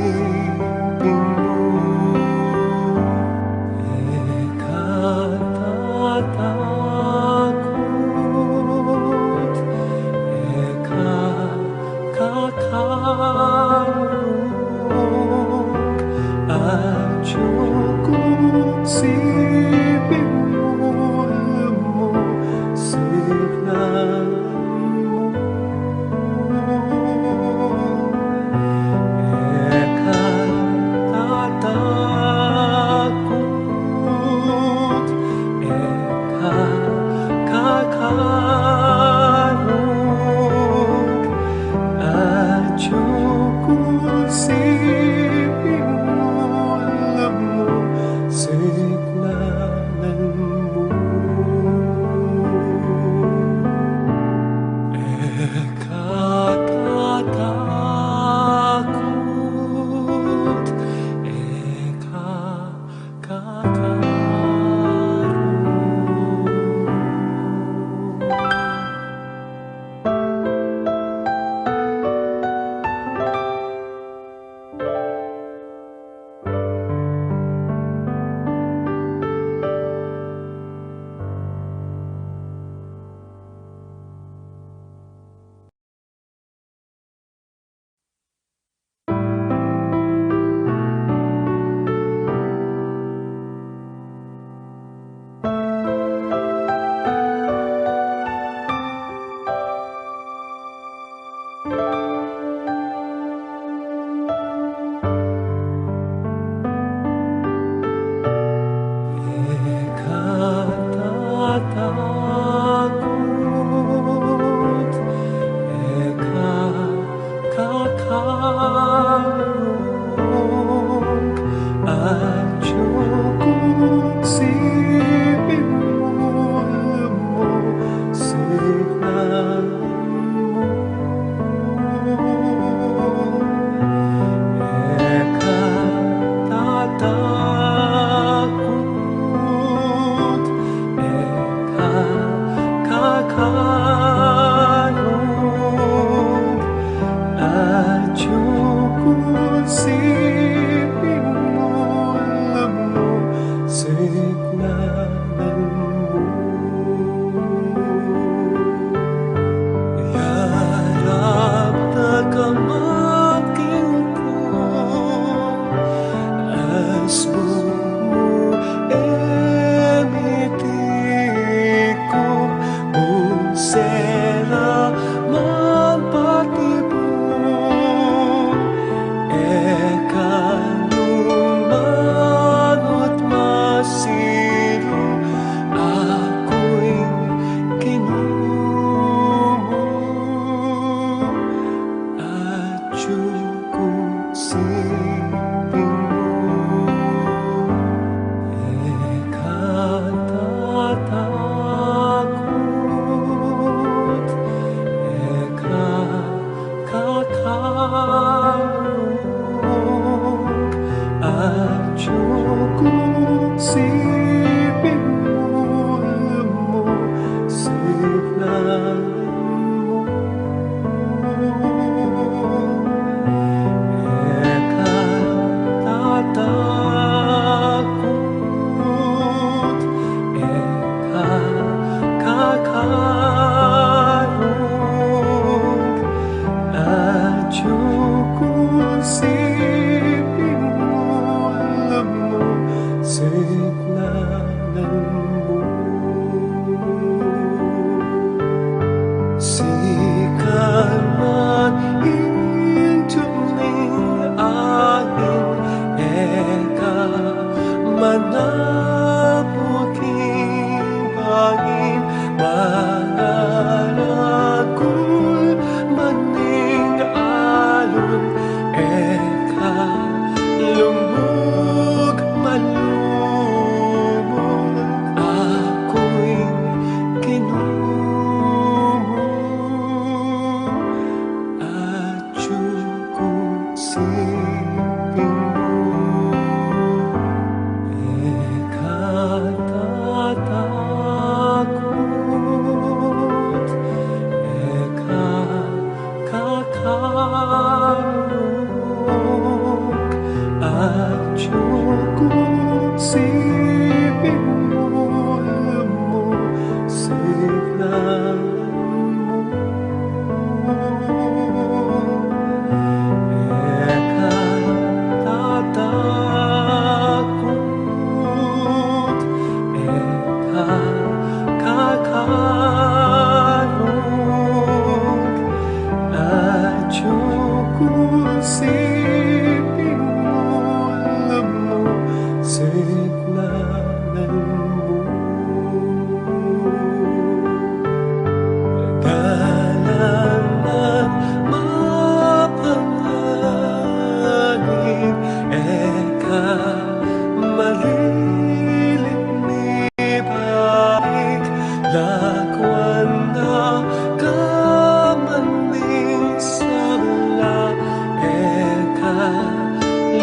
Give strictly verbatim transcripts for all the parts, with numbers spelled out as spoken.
Eka tatakut, eka kakalung, atiu ku siping mu, lumusignan mu. Eka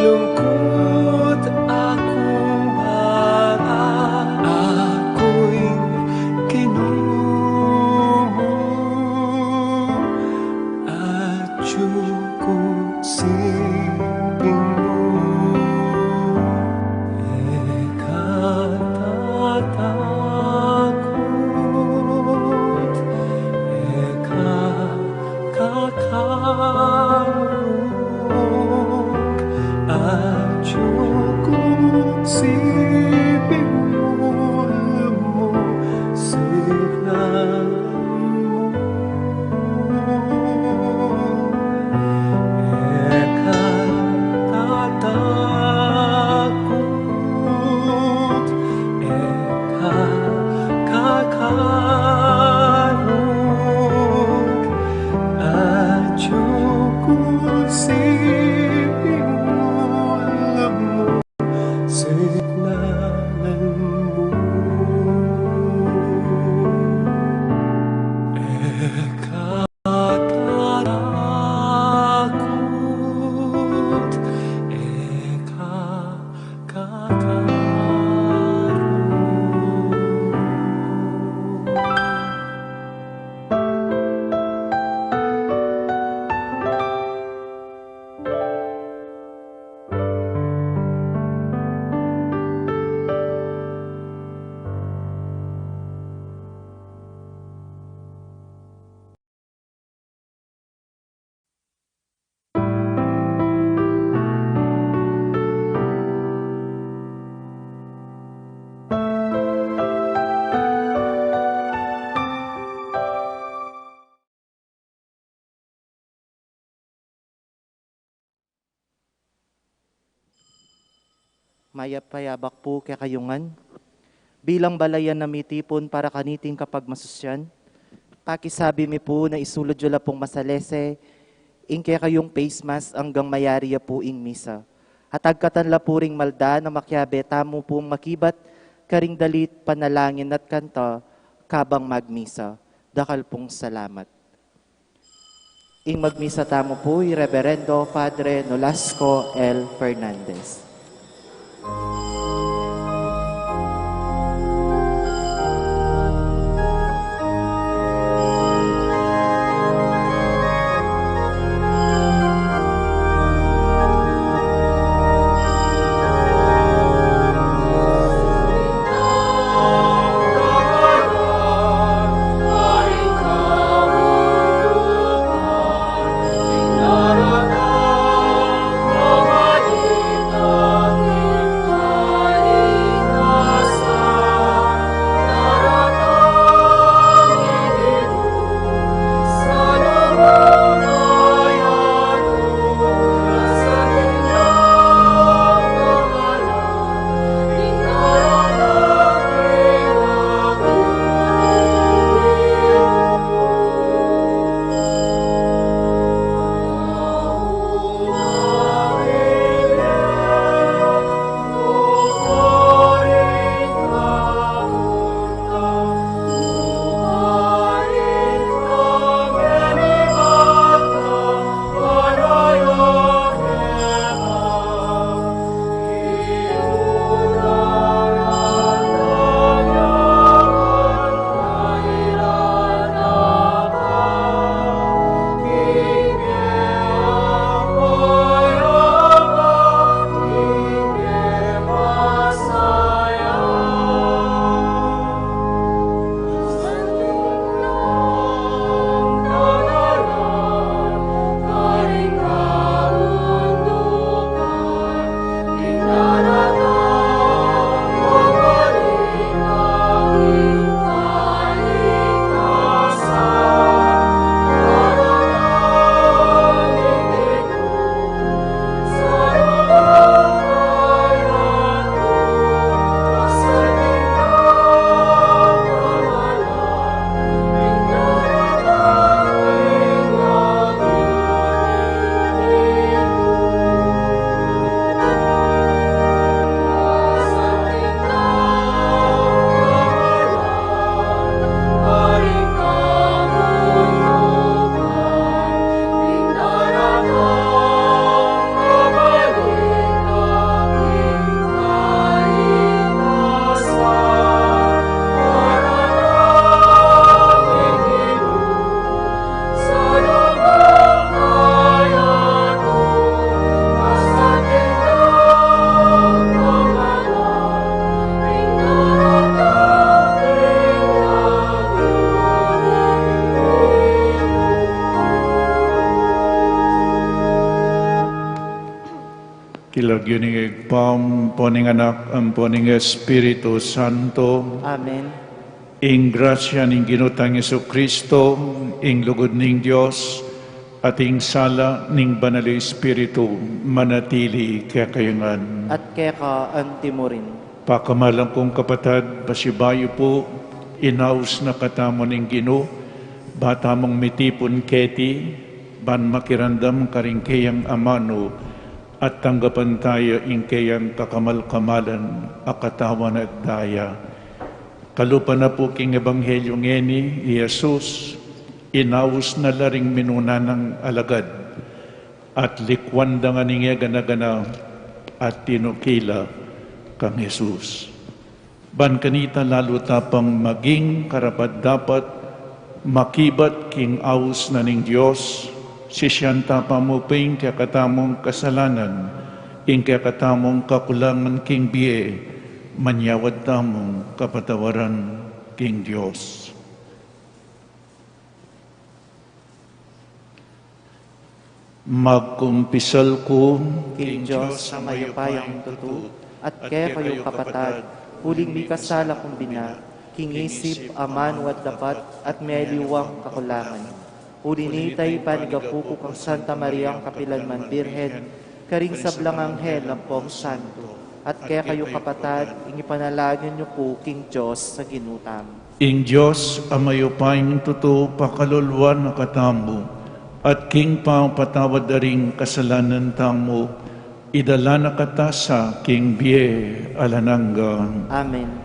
Lungkut akung bara, aku ing Ginu mu, atyu ku siping mu. E ka tatakut, e ka kakarug, atyu ku siping mu, lumusignan mu. E ka tatakut, e ka kakarug, atyu ku siping mu, lumusignan mu. E ka tatakut, e ka kakarug. Mayap a abak pu kekayu ngan. Bilang balayan a mitipun para kaniting kapagmasusyan, pakisabi mi pu na isulud yu la pung masalese ing kekayung face mask anggang mayari ya pu ing misa. At agkatan la pu ring malda na makiabe tamu pung makibat karing dalit panalangin at kanta kabang magmisa. Dakal pung salamat. Ing magmisa tamu pu i Reverendo Padre Nolasco L Fernandez. King lagyu ning Ibpa, ampo ning Anak, ampo ning Espiritu Santo. Amen. Ing grasya ning Ginu tang Jesucristo, ing lugud ning Dios, at ing sala ning Banal Espiritu, manatili kekayu ngan. At keka anti mu rin. Pakamalan kung kapatad, pasibayu pu, inaus na katamu ning Ginu, ba tamung mitipun keti, ban makiramdam karing keyang amanu, at tanggapan taya ing keyang kakamal-kamalan a katawan at daya. Kalupa na pu king ebanghelyu ngeni, i Jesus, inaus na la ring minuna nang alagad, at likwan da ngan ing egana-gana, at tinuki la kang Jesus. Ban kanita lalu ta pang maging karapat-dapat makibat king aus na ning Dios, sisian ta pa mu pin ing kekatamung kasalanan, ing kekatamung kakulangan king bie, manyawad tamung kapatawaran king Dios. Magkumpisal ku king Dios a mayupayang tutu, at kekayu kapatad, uling mikasala kung bina, king isip, amanu at dapat, at mialiwang kakulangan. Uli nita, panigapu ku kang Santa Mariang kapilan man Birhen, karing sablang anghel ampong santo, at kekayu kapatad, ing ipanalangin yu pu king Dios a Ginu tamu. Ing Dios a mayupayang tutu pakaluluan na katamu, at king pamapatawad da ring kasalanan tamu, idala na kata sa king bie alang angga. Amen.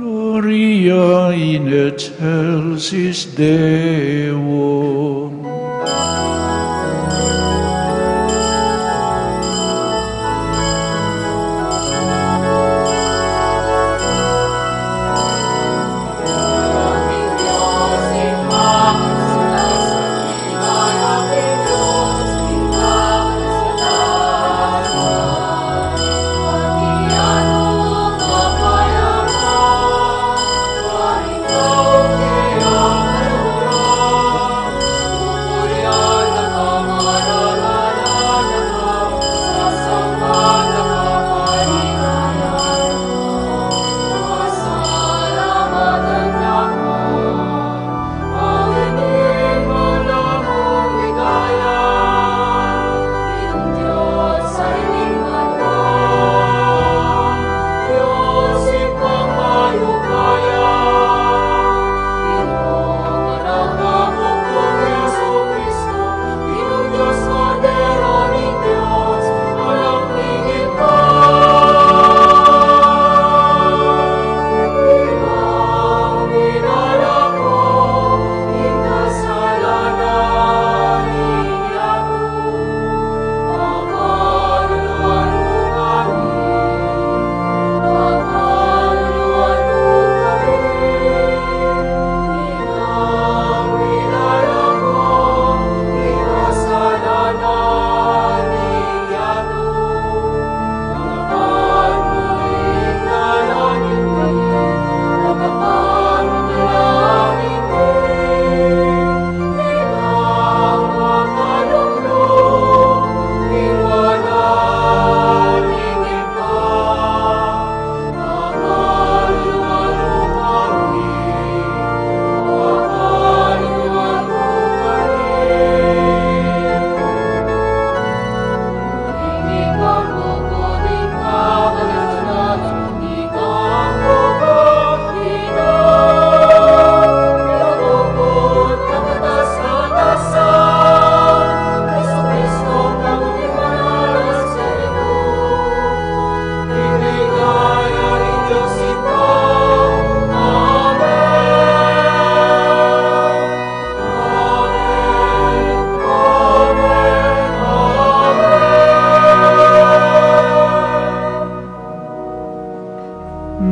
Gloria in excelsis Deo.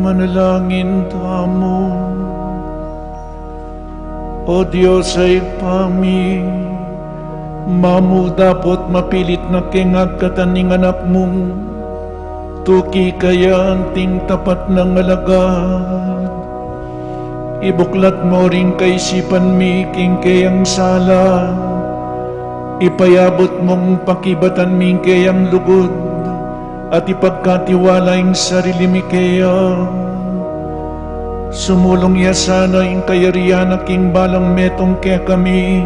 Manalangin tamu. O Dios a Ibpa mi, mamudapot mapilit na keng agkatan ning Anak mung tuki kaya anting tapat nang alagad. Ibuklat mu ring kaisipan mi king keyang sala, ipayabut mung pakibatan mi ing keyang lugud, at ipagkatiwala ing sarili mi keya. Sumulung ya sana ing kayarian na king balang metung kekami,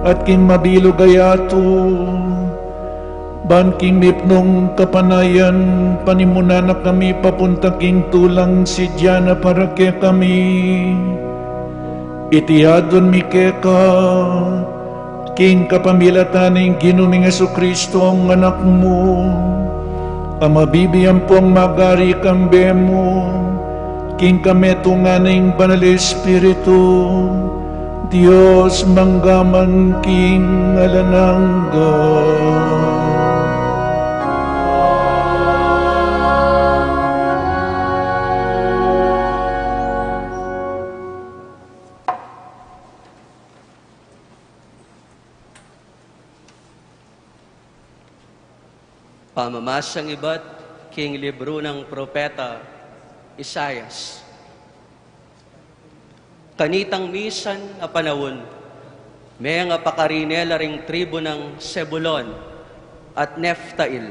at king mabilug a yatu, ban king mipnung kapanayan, panimunan na kami papunta king tulang sidya na para kekami. Iti adwan mi keka, king kapamilatan ning Ginu ming Jesucristo, ing Anak mu, a mabibie ampong magari kambe mu, king kametungan ning Banal Espiritu, Dios mangga man king alang angga. Pamamasang ibat king libru nang propeta Isaias. Kanitang misan a panaun, mengapakari ne la ring tribu nang Zebulon at Neftail.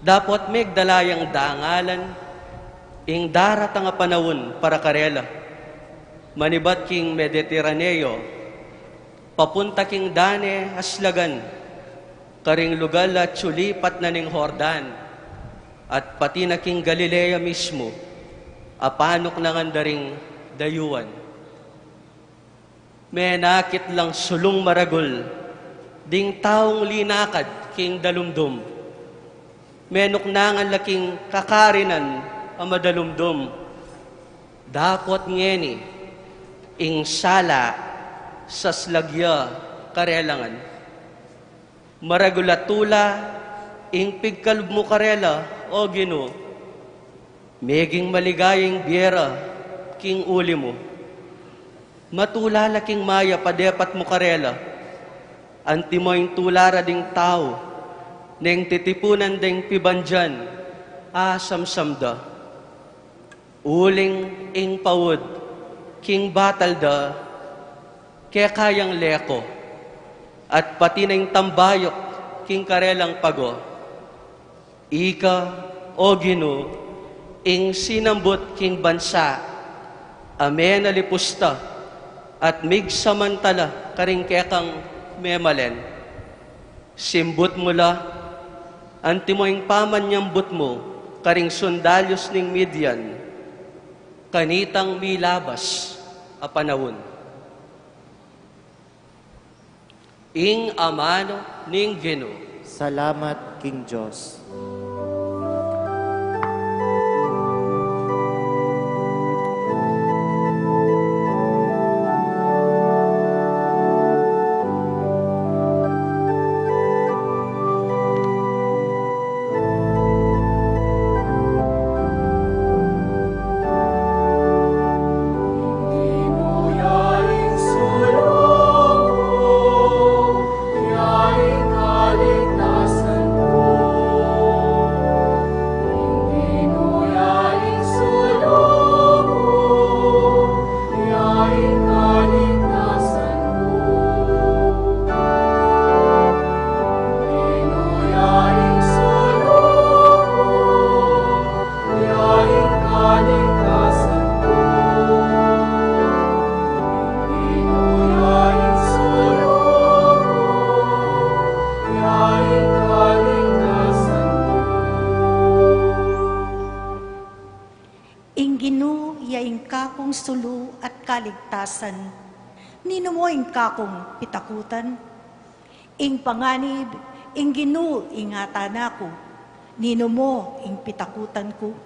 Dapot megdala yang dangalan ing daratang a panaun para karela, manibat king Mediterraneo, papunta king dane a slagan, karing lugal a tsulipat na ning Jordan, at pati na king Galilea mismu, a panuknangan da ring dayuan. Menakit lang sulung maragul ding taung linakad king dalumdum. Menuknangan la king kakarinan a madalumdum. Dapot ngeni, ing sala saslag ya karela ngan. Maragul a tula ing pigkalub mu karela, O Ginu. Meging maligaya ing bie ra king uli mu. Matula la king mayap a depat mu karela. Antimo ing tula ra ding tau, neng titipunan deng pibandian a samsam da. Uling ing paud king batal da, keka yang leko, at pati na ing tambayuk king karelang pago. Ika, O Ginu, ing sinambut king bansa a menalipusta at migsamantala karing kekang memalen. Simbut mu la, antimo ing pamanyambut mu karing sundalus ning Midian, kanitang milabas a panaun. Ing amanu ning Ginu. Salamat king Dios. Ing Ginu ya ing kakung sulu at kaligtasan. Ninu mo ing kakung pitakutan? Ing panganib, ing Ginu ing ngatan ku. Ninu mo ing pitakutan ku?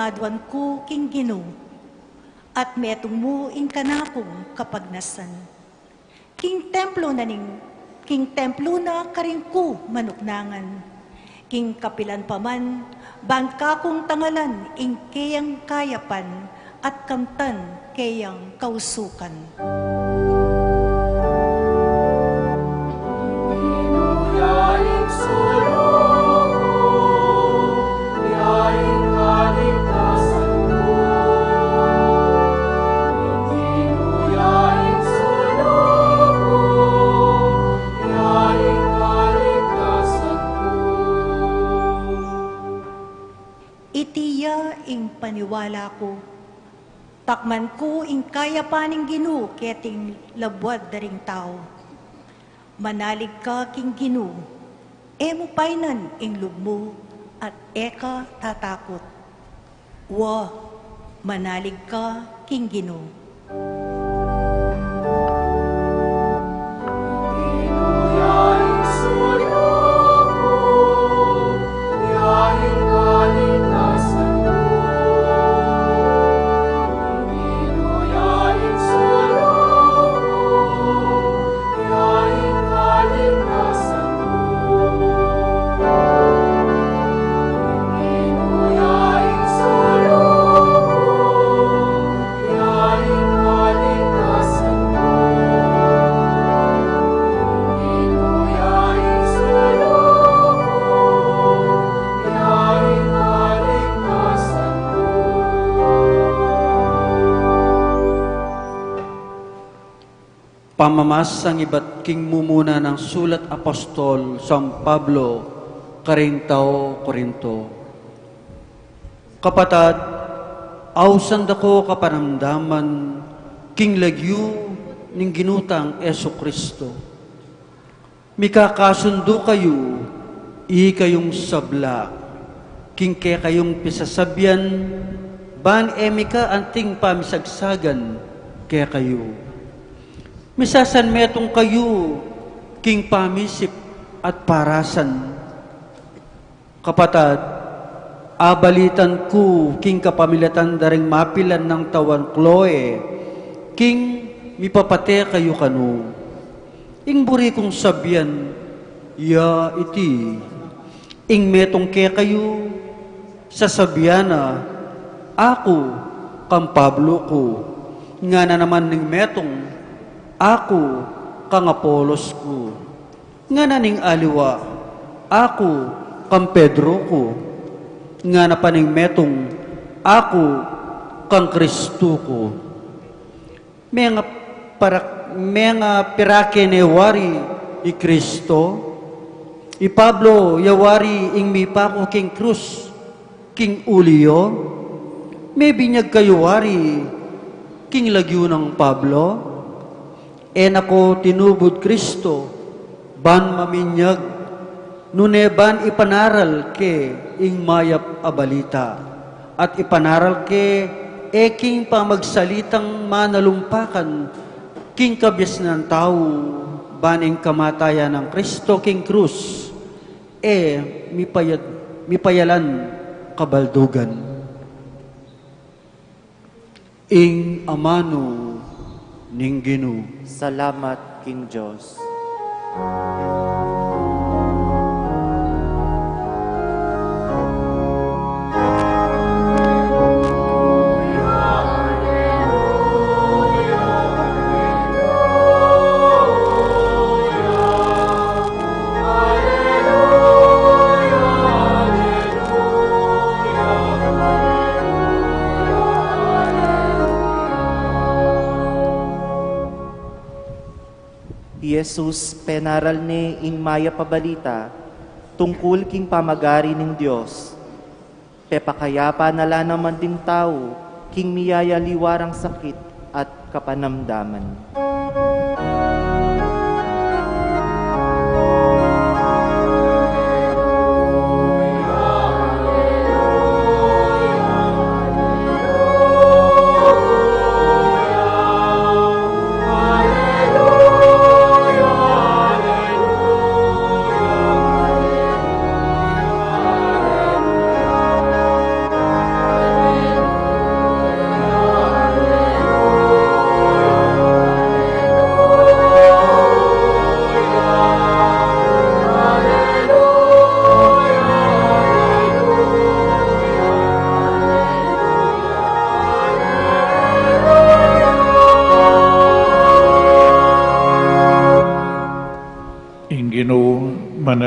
Aduan ku king Ginu, at metung mu ing kanakung kapagnasan. King templo na ning, king templo na karin ku manuknangan. King kapilan pa man, ban kakung tangalan ing keyang kayapan at kamtan keyang kausukan. Iti ya ing paniwala ku. Takman ku ing kayapan ning Ginu keting labuad da ring tau. Manalig ka king Ginu, e mu painan ing lub mu, at e ka tatakut. Wa, manalig ka king Ginu. Pamamasang ibat king mumuna nang sulat apostol San Pablo karing tau Corinto. Kapatad, ausan da ko kapanamdaman king lagyu ning Ginu tang Jesu Cristo. Mikakasundu kayu, ikayung sabla, king kekayung pisasabian, ban e mika anting pamisagsagan kekayu. Misasanmetung kayu king pamisip at parasan. Kapatad, abalitan ku king kapamilatan da ring mapilan nang tauan Chloe, king mipapate kayu kanu. Ing buri kung sabian ya iti, ing metung kekayu, sasabian na, "Aku kang Pablo ku," ngana naman ning metung, "Aku kang Apolos ku." Ngana ning aliwa, "Aku kang Pedro ku." Ngana pa ning metung, "Aku kang Kristo ku." Menga parak-, menga pirake ne wari i Kristo? I Pablo ya wari ing mipaku king krus king uli yu? Mebinyag kayu wari king lagyu nang Pablo? E na ko tinubud Kristo ban maminyag, nune ban ipanaral ke ing mayap a balita, at ipanaral ke e king pamagsalitang manalumpakan king kabiasnan nang tau, ban ing kamatayan nang Kristo king krus e mipayad-, mipayalan kabaldugan. Ing amanu ning Ginu. Salamat king Dios. I Jesus penaral ne ing mayap a balita tungkul king pamagari ning Dios. Pepakayapan na la naman ding tau king miyayaliwa rang sakit at kapanamdaman.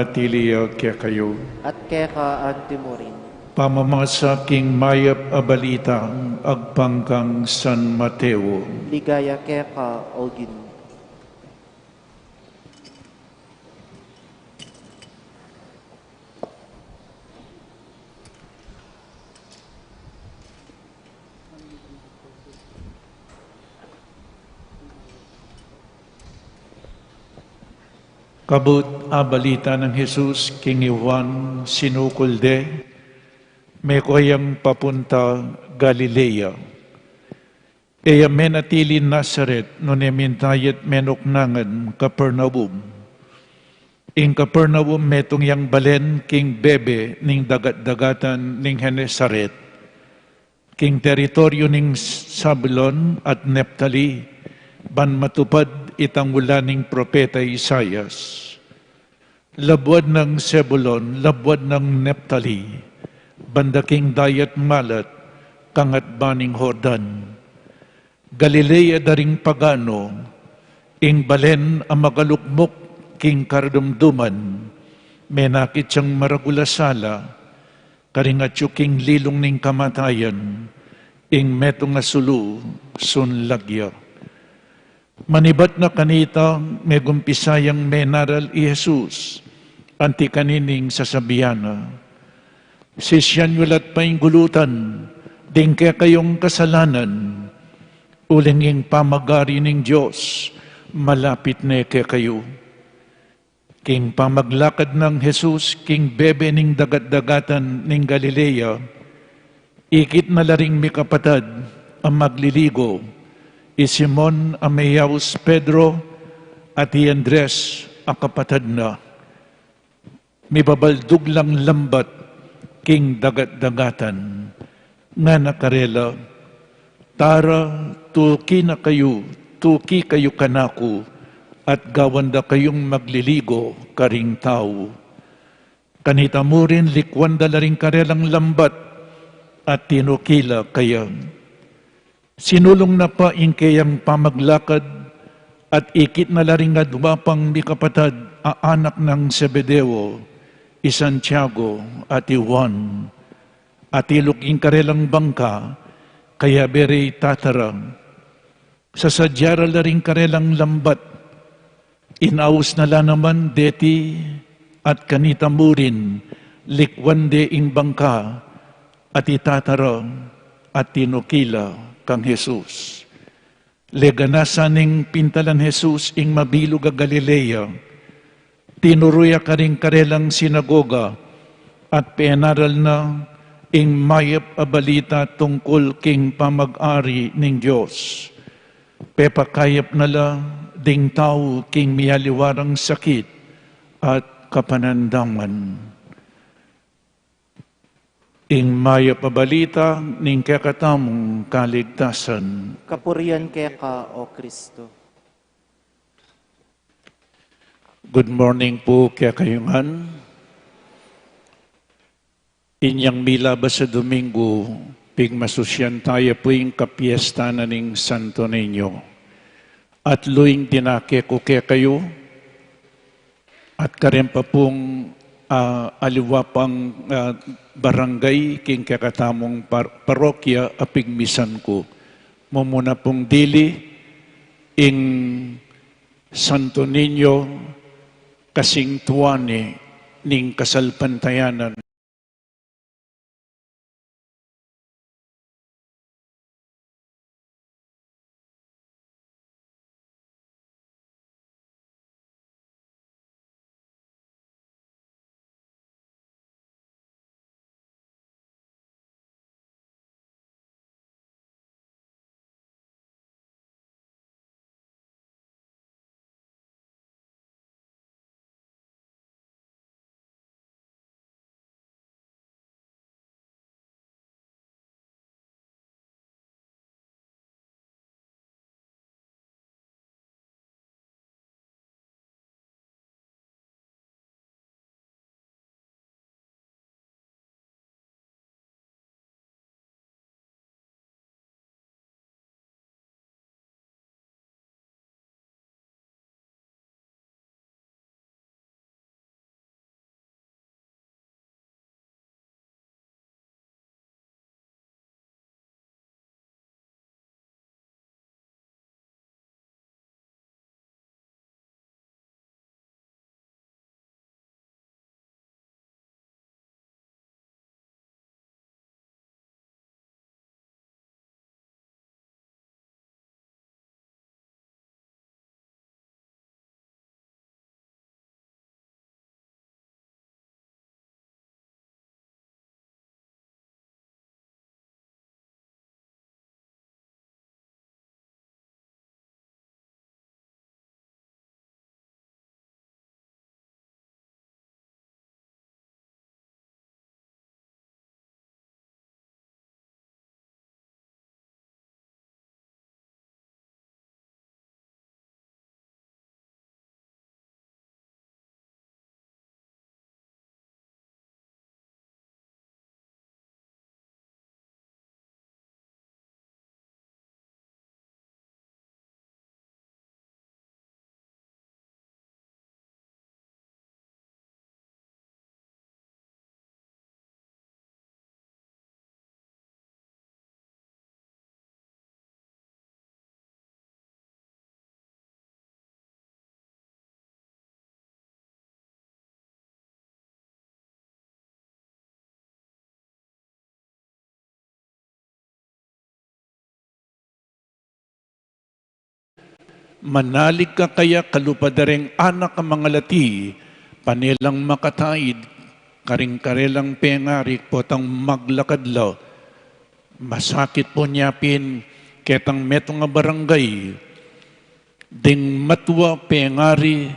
Atili ya kekayu. At keka anti mu rin. Pamamasa king mayap a balita agpang kang San Mateo. Ligaya keka, O Ginu. Kabud a balita nang Jesus king i Juan sinukul de, meko yang papunta Galilea. E ya menatili Nazaret, nune minta ya't menuknangan Capernaum. Ing Capernaum metung yang balen king bebe ning dagat-dagatan ning Genesaret, king teritoryu ning Sabulon at Neftali, ban matupad itang ulan ning propeta Isaias. Labuad nang Sebulon, labuad nang Neftali, banda king dayat malat, kangatba ning Jordan. Galilea da ring pagano, ing balen a magalukmuk king karadumduman, menakit yang maragul a sala, karing atyu king lilung ning kamatayan, ing metung a sulu, sunlag ya. Manibat na kanita, megumpisa yang menaral i Jesus, anti kanining sasabian na, sisian yu la't painggulutan ding kekayung kasalanan, uling ing pamagari ning Dios malapit ne kekayu. King pamaglakad nang Jesus king bebe ning dagat-dagatan ning Galilea, ikit na la ring mikapatad a magliligo, i Simon a meyaus Pedro, at i Andres a kapatad na. Mibabaldug lang lambat king dagat-dagatan. Ngana karela, tara, tuki na kayu, tuki kayu kanaku, at gawan da kayung magliligo karing tau. Kanita murin likwan da la ring karelang lambat, at tinuki la kaya. Sinulung na pa ing keyang pamaglakad, at ikit na la ring adwa pang mikapatad a anak nang Zebedeo, i Santiago at i Juan. Atiluk ing karelang bangka, kayabe re tatara. Sasadya ra la ring karelang lambat. Inaus na la naman deti, at kanita murin, likwan de ing bangka, at itatara, at tinuki la kang Jesus. Leganasan ning pintalan Jesus ing mabilug a Galilea, tinuru ya karing karelang sinagoga, at penaral na ing mayap a balita tungkul king pamag-ari ning Dios. Pepakayap na la ding tau king mialiwa rang sakit at kapanandaman. Ing mayap a balita ning kekatamung kaligtasan. Kapurian keka, O Kristo. Good morning pu kekayu ngan. Inyang milabas a Domingo, pigmasusyan taya pu ing kapiestan na ning Santo Niño. At lu ing dinake ku kekayu, at kareng pa pung, ah, aliwa pang, ah, barangay king kekatamung par-, parokya a pigmisan ku. Mumuna pung dili ing Santo Niño, kasing tuani ning kasalpantayanan. Manalig ka kaya kalupa da reng anak a mangalati, pane lang makataid karing karelang pengari potang maglakad la. Masakit pu nya pin ketang metung a barangay, ding matua pengari,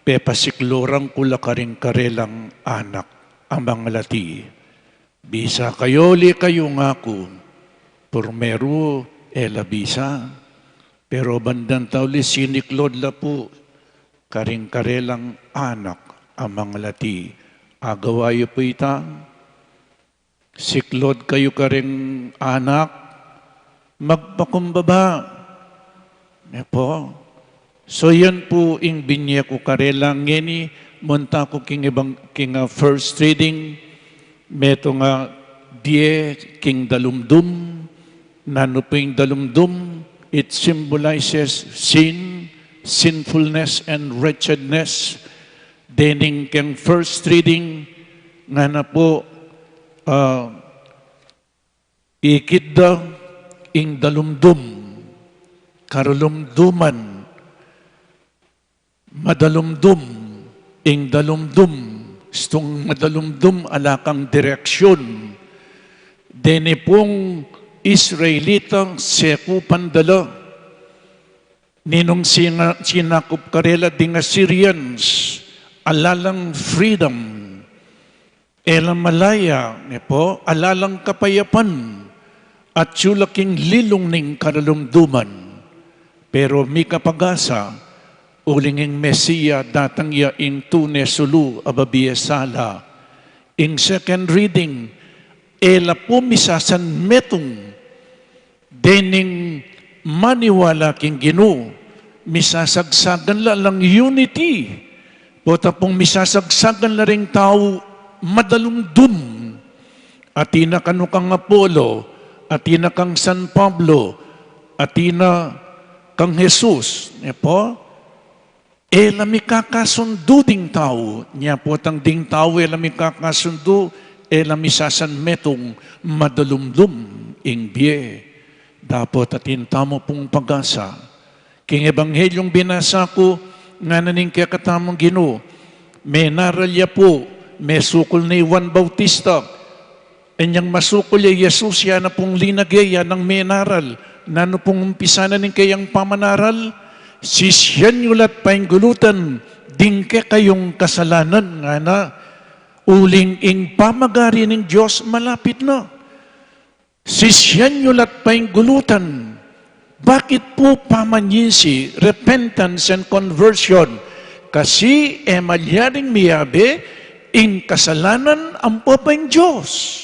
pepasikluran ku la karing karelang anak a mangalati. Bisa kayu, uli kayu ngaku. Purmeru, e la bisa. Pero bandang tauli siniklod la pu karing karelang anak a mangalati. Agawa yu pu ita, siklod kayu karing anak, magpakumbaba. Ne pu? So yan pu ing binye ku karela ngeni, munta ku king ibang, king, ah, first reading, metung a bie king dalumdum, nanu pu ing dalumdum, it symbolizes sin, sinfulness and wretchedness. Dening keng first reading, ngana pu, ah, ikit da ing dalumdum, karalumduman, madalumdum, ing dalumdum, istung madalumdum, ala kang direksyun. Deni pung Israelita, sekupan da la. Ninung singa-, sinakup karela ding Assyrians, ala lang freedom. E la malaya, ne pu, ala lang kapayapan, atyu la king lilung ning karalumduman. Pero mika pag-asa, uling ing Mesia datang ya, ing tune sulu a babie sala. Ing second reading, e la pu misasanmetung. Dening maniwala king Ginu, misasagsagan la lang unity. Pota pung misasagsagan la ring tau madalumdum. Atin na kanu kang Apollo, atin na kang San Pablo, atin na kang Jesus. Ne pu? E la mikakasundu ding tau, nya potang ding tau e la mikakasundu, e la misasanmetung, madalumdum ing bie. Dapot atin tamu pung pag-asa. King Ebanghelyung binasa ku, ngana ning kekatamung Ginu, menaral ya pu, mesukul ne i Juan Bautista, inyang masukul ya i Jesus, ya na pung linage, ya nang menaral. Nanu pung umpisa na ning keyang pamanaral? Sisian yu la't painggulutan ding kekayung kasalanan, ngana. Uling ing pamagari ning Dios malapit na. Sisian yu la't painggulutan. Bakit pu pamanyisi, repentance and conversion? Kasi e malyaring miyabe ing kasalanan ampo pa ing Dios.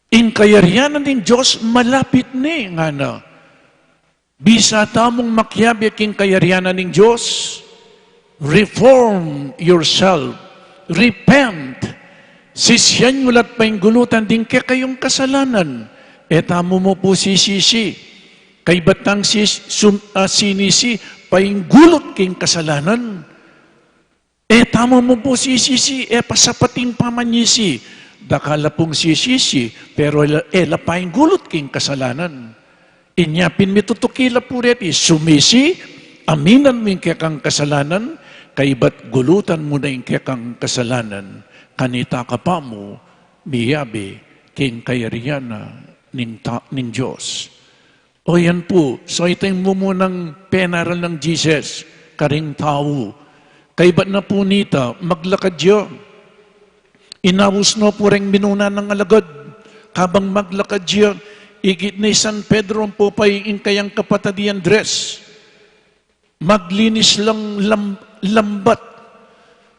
Ing kayarian ning Dios malapit ne, ngana. Bisa tamung makiabe king kayarian ning Dios, reform yourself, repent. Sisian yu la't painggulutan ding kekayung kasalanan. E tamu mu pu sisisi. Kaybat tang sis-, sum-, ah, sinisi, painggulut king kasalanan. E tamu mu pu sisisi, e pasapat ing pamanyisi. Dakal la pung sisisi, pero e la, e la painggulut king kasalanan. Inya pin mitutuki la pu reti, sumisi, aminan mu ing kekang kasalanan, kaybat gulutan mu na ing kekang kasalanan. Kanita ka pa mu miyabe king kayarian na ning ta-, ning Dios. O yan pu, so ita ing mumunang penaral nang Jesus karing tau. Kaybat na pu nita, maglakad ya. Inaus no pu reng minuna nang alagad. Kabang maglakad ya, ikit ne i San Pedro ampo pa ing kayang kapatad i Andres. Maglinis lang lam-, lambat,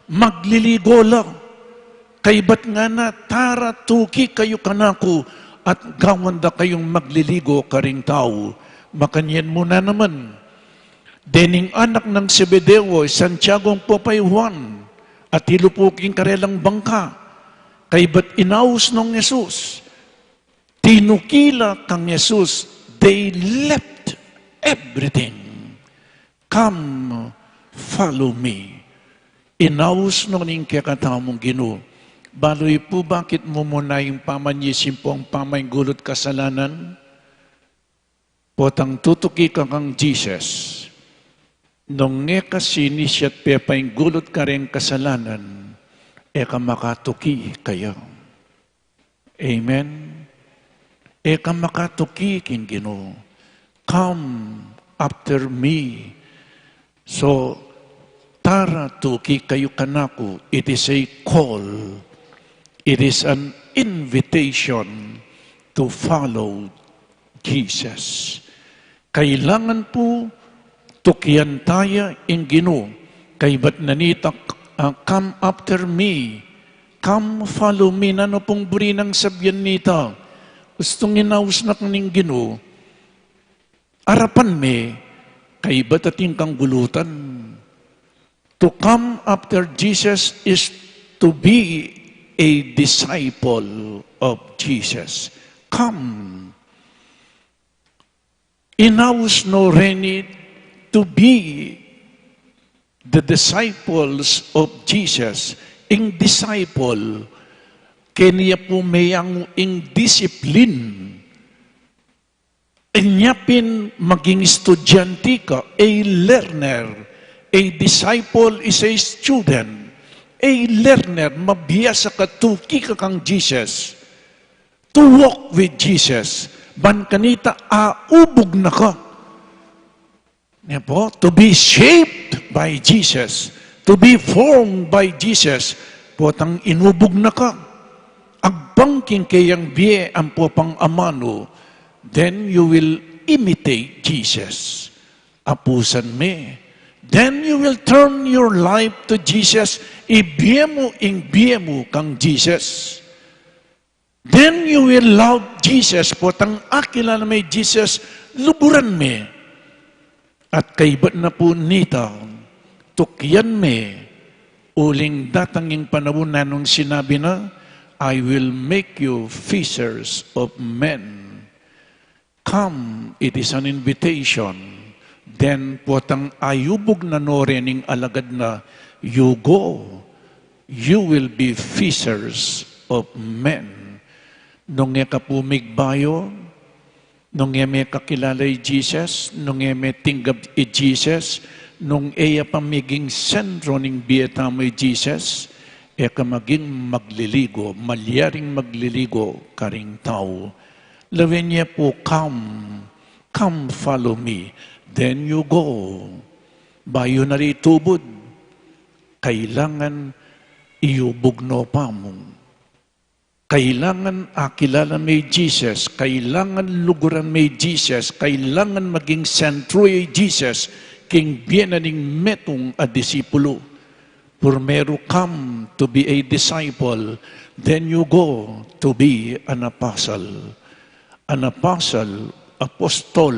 magliligo la. Kaybat ngana, tara, tuki kayu kanaku, at gawan da kayung magliligo karing tau. Makanyan mu na naman. Dening anak nang Zebedeo, i Santiago ampo pa i Juan, atilu pu king karelang bangka. Kaybat inaus nong Jesus. Tinuki la kang Jesus, they left everything. "Come, follow me." Inaus no ning kekatamung Ginu. Balu yu pu bakit mumuna ing pamanyisi ampong pamainggulut kasalanan? Potang tutuki ka kang Jesus, nung e ka sinisiat pepainggulut kareng kasalanan, e ka makatuki kaya. Amen? E ka makatuki king Ginu. "Come after me." So, tara tuki kayu kanaku. It is a call. It is an invitation to follow Jesus. Kailangan pu tukian taya ing Ginu. Kaybat na nita, ah, "Come after me." "Come, follow me." Nanu pung buri nang sabian nita? Ustung inaus na ka ning Ginu. Arapan me, kaybat atin kang gulutan. To come after Jesus is to be a disciple of Jesus. Come. Inaus no reni to be the disciples of Jesus. Ing disciple, keni ya pu meyangu ing discipline. Inya pin maging estudyante ka, a learner, a disciple is a student, a learner, mabiasa ka, tuki ka kang Jesus, to walk with Jesus, ban kanita aubug na ka. Ne pu, to be shaped by Jesus, to be formed by Jesus. Potang inubug na ka, agpang king keyang bie ampo pang amanu, then you will imitate Jesus. Apusan me. Then you will turn your life to Jesus. Ibie mu ing bie mu kang Jesus. Then you will love Jesus. Potang akilala me Jesus, luburan me. At kaybat na pu nita, tukian me. Uling datang ing panaun, nanung sinabi na, "I will make you fishers of men." Come, it is an invitation. Then, potang ayubug na no rening alagad na, "You go, you will be fishers of men." Nung e ka pu migbayu, nung e me kakilala i Jesus, nung e me tinggap i Jesus, nung e ya pa maging sentro ning bie tamu i Jesus, e ka maging magliligo, malyaring magliligo karing tau. Lawen ye pu, "Come, come follow me." Then you go. Bayu na ri tubud, kailangan iyubug no pamu. Kailangan akilala me i Jesus, kailangan luguran me i Jesus, kailangan maging sentro i Jesus king bie na ning metung a disipulu. Purmeru, come to be a disciple, then you go to be an apostle. An apostle, apostol,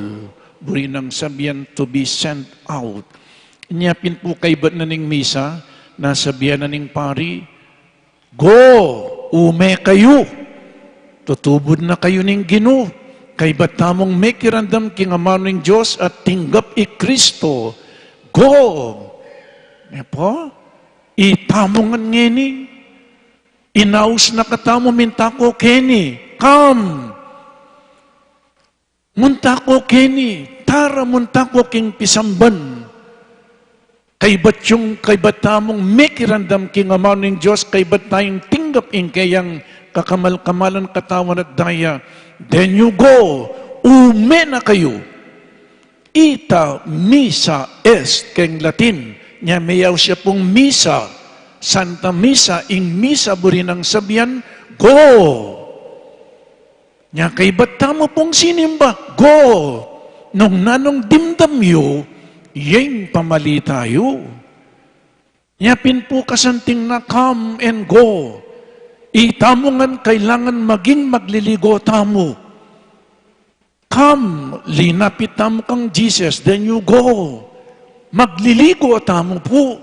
buri nang sabian to be sent out. Inya pin pu kaybat na ning misa, nasabian na ning pari, "Go, ume kayu. Tutubud na kayu ning Ginu. Kaybat tamung mekiramdam king amanu ning Dios at tinggap i Kristo. Go." Ne pu? Itamu ngan ngeni. Inaus na katamu, munta ko keni. Come. Munta ko keni, tara munta ko king pisamban. Kaybat yung, kaybat tamung mekiramdam king amanu ning Dios, kaybat tayang tinggap ing keyang kakamal-kamalan, katawan at daya. Then you go, ume na kayu. Ita missa est king Latin. Nya meyaus ya pung misa, Santa Misa, ing misa buri nang sabian, go. Nya kaybat tamu pung sinimba, go. Nung nanung dimdam yu, yeng pamalita yu. Nya pin pu kasanting na come and go. Itamu ngan kailangan maging magliligo tamu. Come, linapit tamu kang Jesus, then you go. Magliligo tamu pu.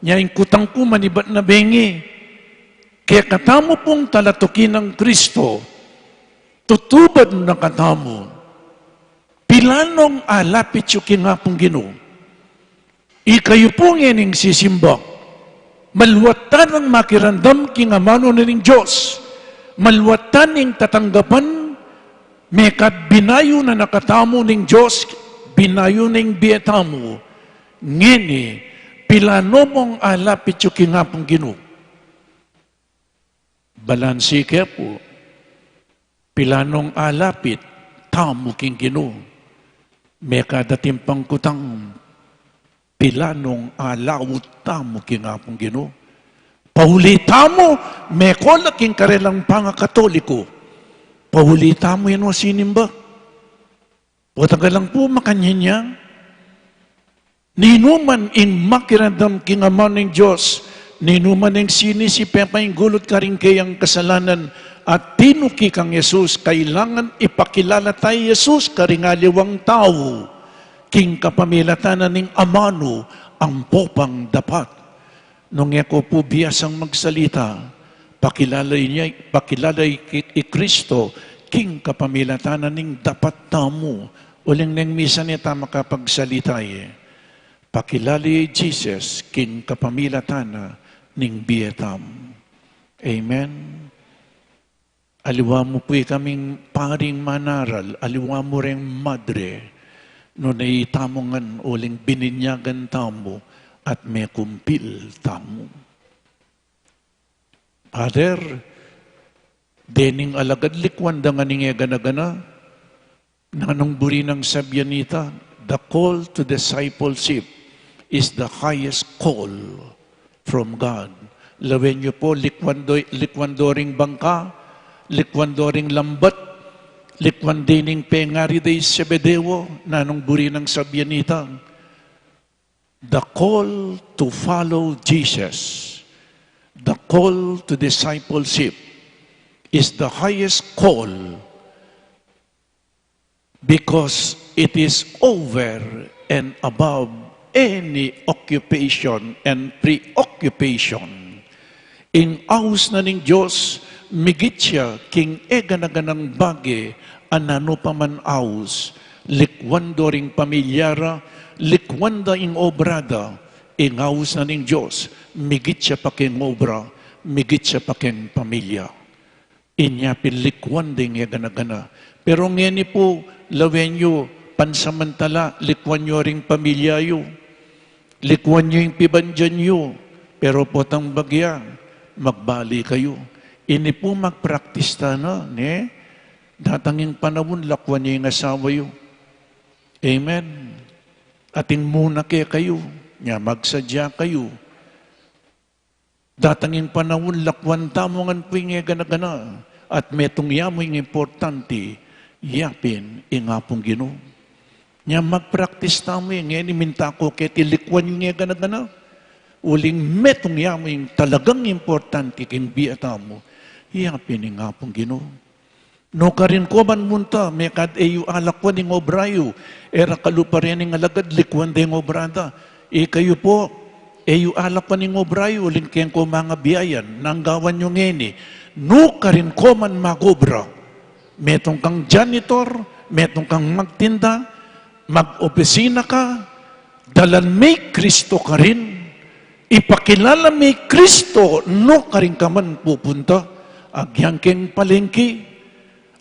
Nya ing kutang ku manibat na bengi. Kekatamu pung talatuki nang Kristo, tutubad na katamu. Pilanong alapit yu king Apung Ginu. Ikayu pu ngening sisimba, maluatan nang makiramdam king amanu na ning Dios. Maluatan ning tatanggapan Mekad binayu na na katamu ning Dios, binayu na ing bie tamu. Ngeni, pilanu mung alapit yu king Apung Ginu? Balansi ke pu, pilanung alapit tamu king Ginu? Mekad atin pang kutang, pilanung alaut tamu king Apung Ginu? Pauli tamu, meko la king karelang pangakatoliko. Pauli tamu ing sinimba. Potang ka lang pu makanyan ya. Ninuman ing makiramdam king amanu ning Dios, ninuman ing sinisipe pa ing gulut karing keyang kasalanan at tinuki kang Jesus, kailangan ipakilala taya i Jesus karing aliwang tau king kapamilatan na ning amanu ampo pang dapat. Nung e ko pu biasang magsalita, pakilala i, pakilala i, i Kristo king kapamilatan na ning dapat tamu. Uling neng misa ne ta makapagsalita ye. Pakilala i Jesus king kapamilatan na ning bie tamu. Amen. Aliwa mu pu ikaming paring manaral, aliwa mu reng madre, nune itamu ngan uling bininyagan tamu at mekumpil tamu. Father, dening alagad likwan da ngan ing e gana-gana, nanung buri nang sabian ita? The call to discipleship is the highest call from God. Lawen yu pu, likwan do, likwan do ring bangka, likwan do ring lambat, likwan dening pengari da i Zebedeo, nanung buri nang sabian ita? The call to follow Jesus, the call to discipleship is the highest call because it is over and above any occupation and preoccupation. Ing aus na ning Dios, migit ya king e gana-ganang bage a nanu pa man aus, likwan do ring pamilya ra, likwan da ing obra da, ing aus na ning Dios, migit ya pa king obra, migit ya pa king pamilya. Inya pin likwan da ing e gana-gana. Pero ngeni pu, lawen yu, pansamantala, likwan yu ring pamilya yu. Likwan yu ing pibandian yu. Pero potang bagya, magbalik kayu. Ini pu magpraktis tana, ne? Datang ing panaun, lakwan yu ing asawa yu. Amen. Ating muna kekayu, nya magsadya kayu. Datang ing panaun, lakwan tamu ngan pu ing e gana-gana, at metung ya mu ing importante, ya pin ing Apung Ginu. Nya magpraktis tamu, e ngeni minta ko keti, likwan yu ing e gana-gana. Uling metung ya mu ing talagang importante king bie tamu, ya pin ing Apung Ginu. Nukarin ko man munta, mekad e yu alakwan ing obra yu, e ra kalupa reni ing alagad, likwan da ing obra da. Ikayu pu, e yu alakwan ing obra yu, uling keng ko mangabiayan, nanu ing gawan yu ngeni? Nukarin ko man magobra, metung kang janitor, metung kang magtinda, mag-opisina ka, dalan me i Kristo karin, ipakilala me i Kristo nukarin ka man pupunta, agyang keng palengke,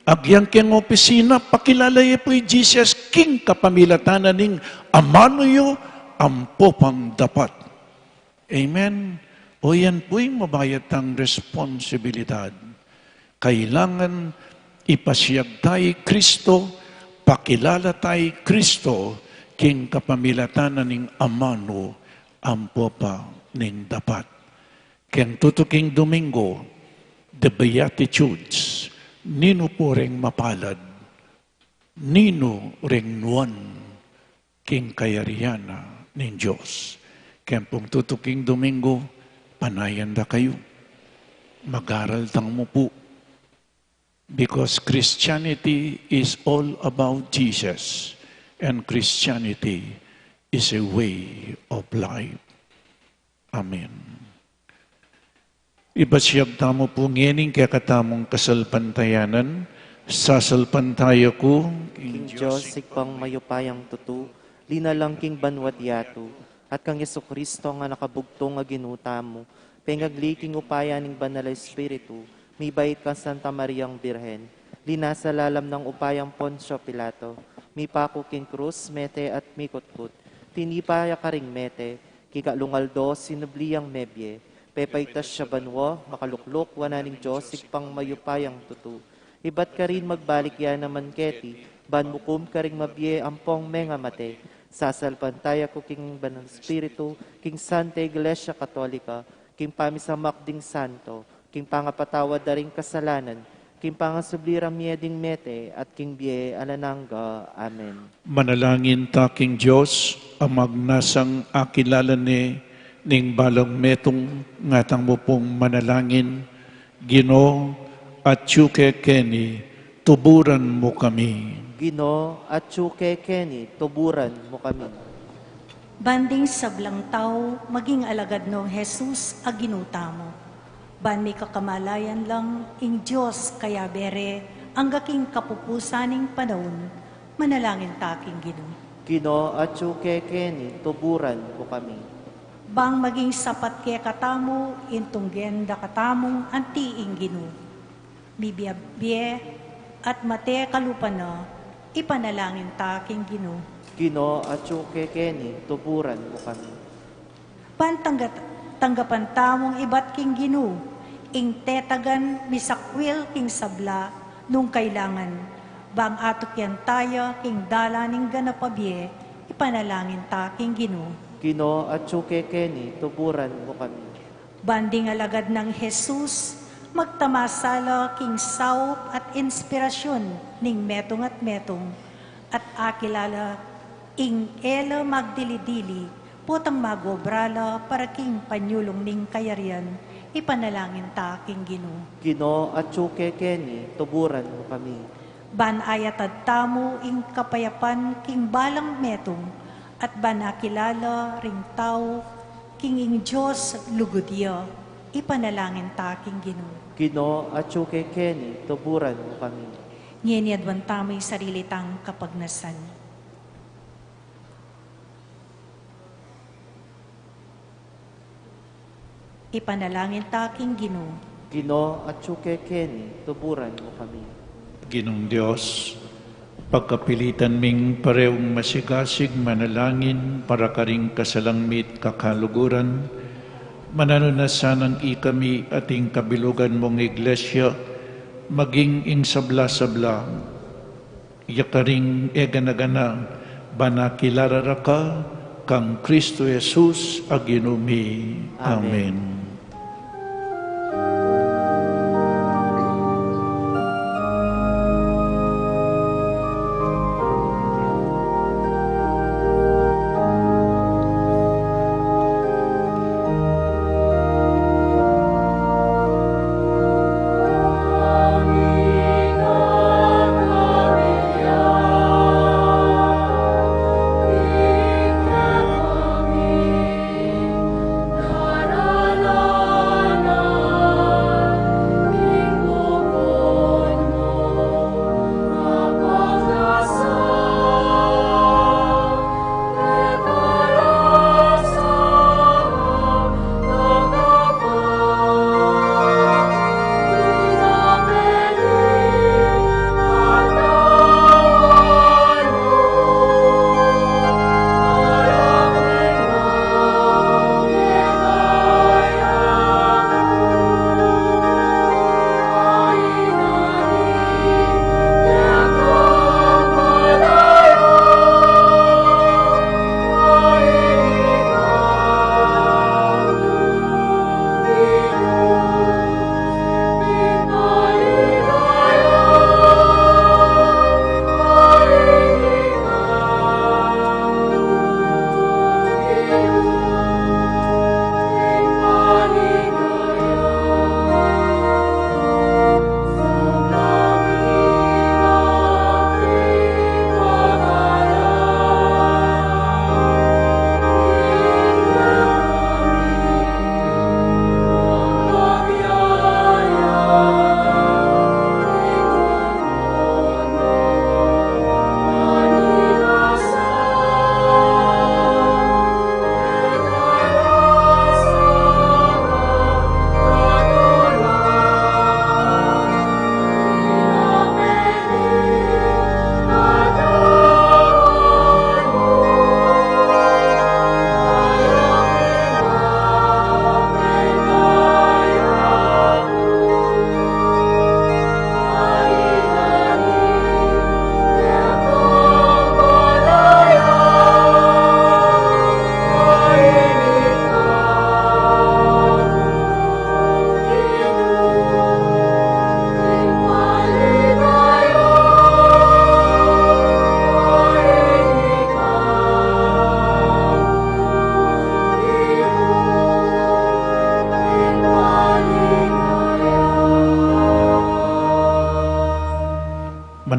agyang keng opisina, pakilala ye pu i Jesus king kapamilatan na ning amanu yu ampo pang dapat. Amen. O yan pu ing mabayat tang responsibilidad. Kailangan ipasiag taya i Kristo, pakilala taya i Kristo, king kapamilatan na ning amanu ampo pa ning dapat. Keng tutuking Domingo, the Beatitudes, ninu pu reng mapalad, ninu reng nuan king kayarian na ning Dios. Keng pung tutuking Domingo, panayan da kayu. Mag-aral tamu pu. Because Christianity is all about Jesus, and Christianity is a way of life. Amen. Ipasiag tamu pu ngening kekatamung kasalpantayanan, sasalpantaya ku king Dios Ibpang mayupayang tutu, linalang king banua't yatu, at kang Jesucristo a anak a bugtung a Ginu tamu, pengagli king upaya ning Banal a Espiritu, mibait kang Santa Mariang Birhen, Linasa lalam nang upayang Poncio Pilato, mipaku king krus, mete at mikutkut. Tinipa ya karing mete, king kalung aldo sinubli yang mebie, pepaitas ya banua, makalukluk wanan ning Dios Ibpang mayupayang tutu. Ibat karin magbalik ya naman keti, ban mukum karing mabie ampong mengamate. Sasalpantaya ku king Banal Espiritu, king Santa Iglesia Katolika, king pamisamak ding santo, king pangapatawad da ring kasalanan, king pangasubli rang mie ding mete, at king bie alang angga. Amen. Manalangin ta king Dios, a magnasang akilala ne ning balang metung, ngatang mu pung manalangin, Ginu, atyu ke keni, tuburan mu kami. Ginu, atyu ke keni, tuburan mu kami. Ban ding sablang tau maging alagad nong Jesus a Ginu tamu. Ban mikakamalayan lang ing Dios kayabe re angga king kapupusan ning panaun, manalangin ta king Ginu. Ginu, atyu ke keni, tuburan mu kami. Bang maging sapat kekatamu ing tunggen da katamung anti ing Ginu. Mibie-bie at mate kalupa na, ipanalangin ta king Ginu. Ginu, atyu ke keni, tuburan mu kami. Ban tanggat-, tanggapan tamung ibat king Ginu ing tetagan misakwil king sabla nung kailangan. Bang atukyan taya king dalan ning ganap a bie, ipanalangin ta king Ginu. Ginu, atyu ke keni, tuburan mu kami. Ban ding alagad nang Jesus, magtamasa la king saup at inspirasyon ning metung at metung, at akilala ing e la magdili-dili, potang mag-obra la para king panyulung ning kayarian, ipanalangin ta king Ginu. Ginu, atyu ke keni, tuburan mu kami. Ban ayatad tamu ing kapayapan king balang metung, at ban akilala ring tau king ing Dios lugud ya, ipanalangin ta king Ginu. Ginu, atyu ke keni, tuburan mu kami. Ngeni aduan tamu ing sarili tang kapagnasan. Ipanalangin ta king Ginu. Ginu, atyu ke keni, tuburan mu kami. Ginung Dios, pagkapilitan ming pareung masigasig manalangin para karing kasalang mi at kakaluguran, mananu na sanang ikami at ing kabilugan mung Iglesia maging ing sabla-sabla ya karing e gana-gana, ban akilala ra ka, kang Kristo Jesus a Ginu mi. Amen. Amen.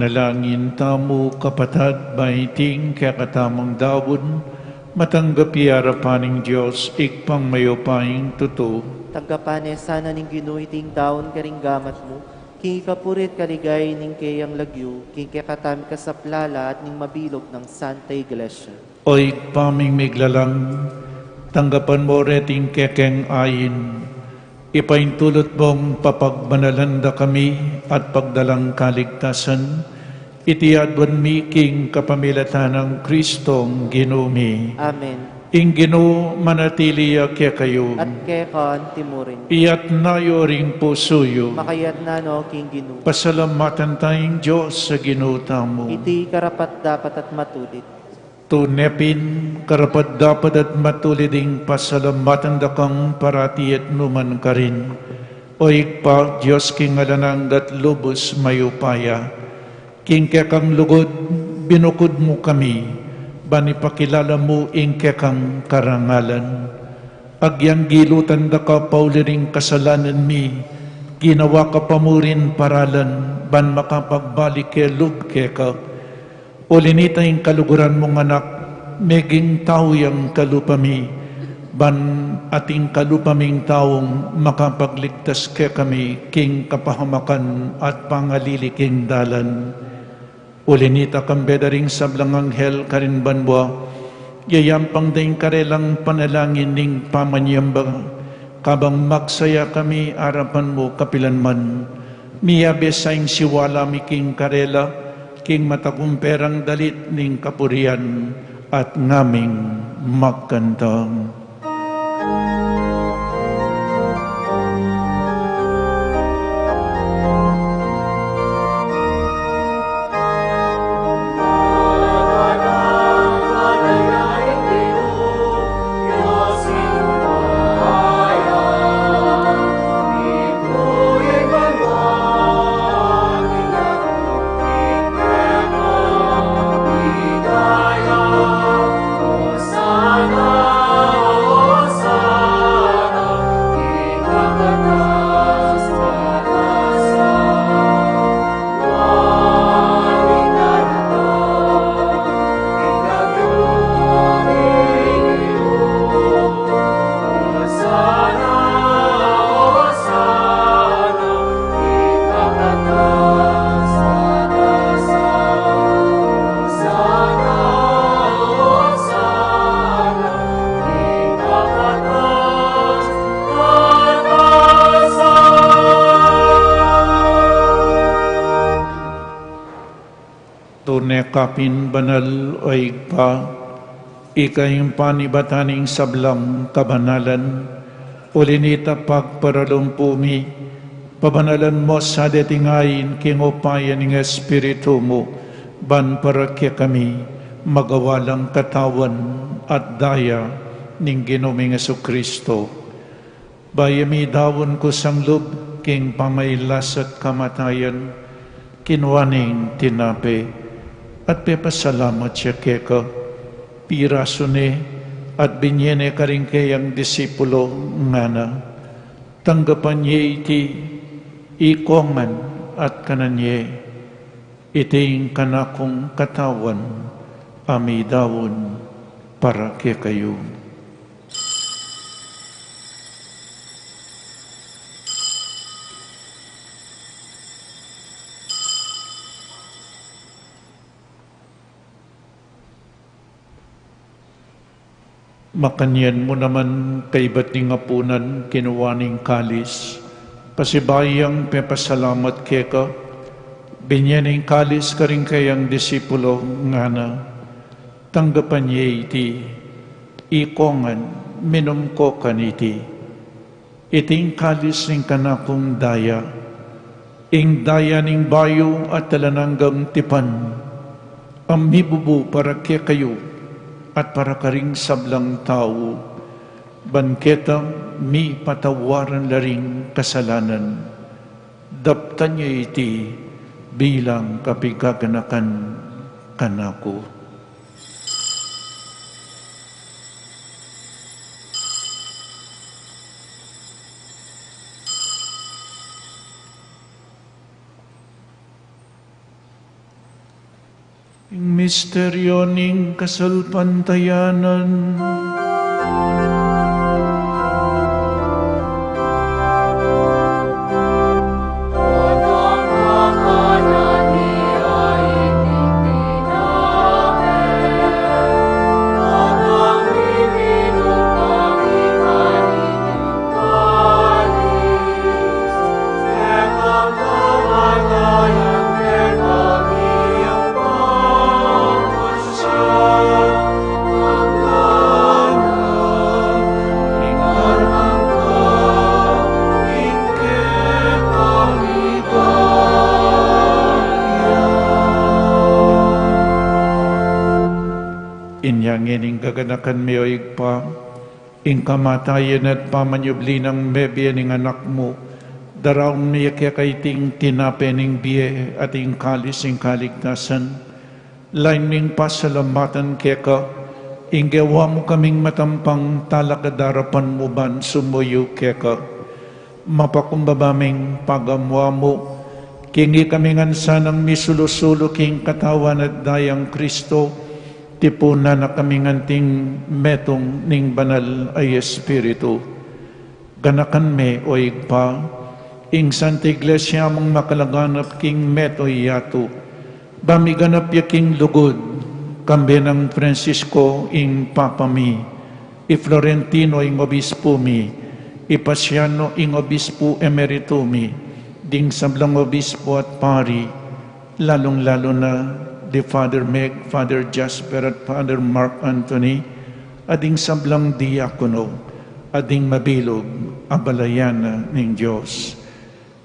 Langin tamu, kapatad, ba iting kekatamung daun, matanggap ya arapan ning Dios, Ibpang mayupayang tutu. Tanggapan ne sana ning Ginu iting daun karing gamat mu, king ikapuri at kaligaya ning keyang lagyu, king kekatamung kasaplalan at ning mabilug nang Santa Iglesia. O Ibpa ming miglalang, tanggapan mu reting kekeng ain, ipaintulut mung papagbanalan da kami at pagdalang kaligtasan, iti aduan mi king kapamilatan nang Kristong Ginu mi. Amen. Ing Ginu manatili ya kekayu. At keka antimurin. Iyatas yu ring pusu yu. Makayatas no king Ginu. Pasalamatan taya ing Dios a Ginu tamu. Iti karapat-dapat at matulid. Tune pin, karapat-dapat at matulid ing pasalamatan da kang parati at nukarin man, O Ibpa, Dios king alang angga at lubus mayupaya. King kekang lugud, binukud mu kami, ban ipakilala mu ing kekang karangalan. Agyang gilutan da ka pauli ring kasalanan mi, ginawa ka pa mu rin paralan, ban makapagbalik ke lub keka. Uli na nita ing kaluguran mung Anak, meging tau yang kalupa mi, ban ating kalupa ming taung makapagligtas kekami king kapahamakan at pangalili king dalan. Uli na nita kambe da ring sablang anghel karin banua, yayampang da ing karelang panalangin ning pamanyamba, kabang magsaya kami arapan mu kapilan man. Miyabe sa ing siwala mi king karela, king matagumperang dalit ning kapurian at ngaming magkanta. Tune ka pin banal, O Ibpa, ika ing panibatan ning sablang kabanalan, uli na nita pagparalumpu mi, pabanalan mu sa deting ain king upaya ning Espiritu mu, ban para kekami magawa lang katawan at daya ning Ginu ming Jesucristo. Bayu ya midaun kusang lub king pamailas at kamatayan, kinua ne ing tinape, at pepasalamat ya keka, pirasu ne, at binye ne karing keyang disipulo, ngana: Tanggapan ye iti, ikongan, at kanan ye. Iti ing kanakung katawan, a midaun para kekayu. Makanyan mu naman, kaybat ning apunan, kinua ne ing kalis, pasibayu yang pepasalamat keka, binye ne ing kalis karing keyang disipulo, ngana: Tanggapan ye iti, ikongan, minum ko kaniti. Iti ing kalis ning kanakung daya, ing daya ning bayu at alang anggang tipan, a mibubu para kekayu at para karing sablang tau, ban keta mipatawaran la ring kasalanan. Daptan ye iti bilang kapigaganakan kanaku. Misteryo ning kasalpantayanan. Inya ngeni gaganakan mi, o Ibpa, ing kamatayan at pamanyubli nang mebie ning Anak mu, daraun mi keka iting tinape ning bie at ing kalis ning kaligtasan. Lain ming pasalamatan keka, ing gewa mu kaming matampang talakad arapan mu ban sumuyu keka. Mapakumbaba ming pagamu-amu, king ikami ngan sanang misulu-sulu king Katawan at Dayang Kristo, tipunan na kami ngan anting metung ning Banal a Espiritu. Ganakan me, o Ibpa, ing Santa Iglesia mung makalaganap king mabilug a yatu, ba miganap ya king lugud, kambe nang Francisco ing Papa mi, i Florentino ing Obispu mi, i Pasiano ing Obispu Emeritu mi, ding sablang obispu at pari, lalung-lalu na di Father Meg, Father Jasper, at Father Mark Anthony, at ding sablang diakono, at ding mabilug a balayan na ning Dios.